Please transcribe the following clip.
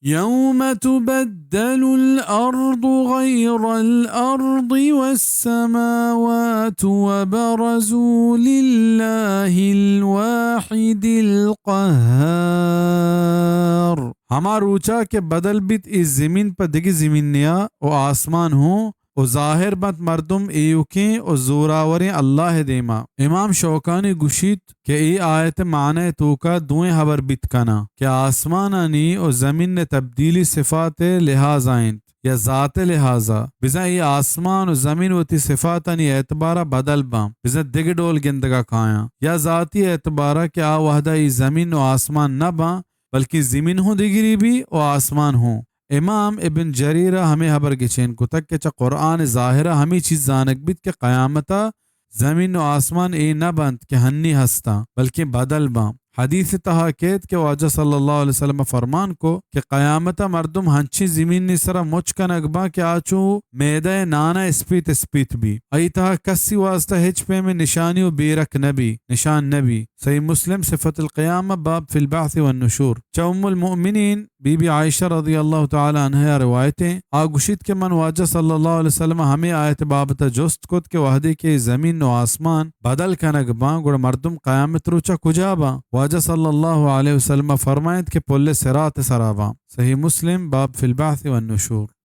يوم تبدل الأرض غير الأرض والسماوات وبرزوا لله الواحد القهار۔ ہما روچا کہ بدل بیت اے زمین پہ دگہ زمینیا و آسمان ہوں و ظاہر بنت مردم ایوکیں و زوراوریں اللہ ء دیما۔ امام شوکانی گوشیت کہ اے آیت ء معنی ء توکا دوئیں ہبر بیت کناں کہ آسمانانی و زمین ء تبدیلی صفات ء لحاظا انت یا ذات ء لحاظا۔ بزاں اے آسمان و زمین وتی صفاتانی اعتبارا بدل باں، بزاں دگہ ڈول گندگا کایاں، یا ذاتی اعتبارا کہ آ وہدا اے زمین و آسمان نہ باں، بلکیں زمین ہوں دگری بی و آسمان ہوں۔ امام ابن جریر ء ہمے ہبر گچین کتگ کہ چہ قرآن ظاہر ء ہمے چیز زانگ بیت کہ قیامت ء زمین و آسمان اے نہ بنت کہ ہنی ہستاں، بلکیں بدل باں۔ حدیث ء تہا کیت کہ واجہ صلی اللہ علیہ وسلم ء فرمان کو کہ قیامت ء مردم ہنچیں زمینی سرا مچ کنگ باں کہ آ چو میدہ ء نان ء اسپیت اسپیت بی۔ آئی تہا کسی واسطہ ہچ پیمیں نشانی و بیرک نہ بی، نشان نہ بی۔ صحیح مسلم، صفت القیامہ، باب فی البعث والنشور۔ چہ ام المؤمنین بی بی عائشہ رضی اللہ تعالی عنہا روایتیں، آ گوشیت کہ من واجہ صلی اللہ علیہ وسلم ء ہمے آیت بابت ء جست کت کہ وہدے کہ زمین و آسمان بدل کنگ باں، گڑا مردم قیامت روچا کجا باں؟ واجہ صلی اللہ علیہ وسلم ء فرمائنت کہ پل صراط سرا باں۔ صحیح مسلم، باب فی البعث والنشور۔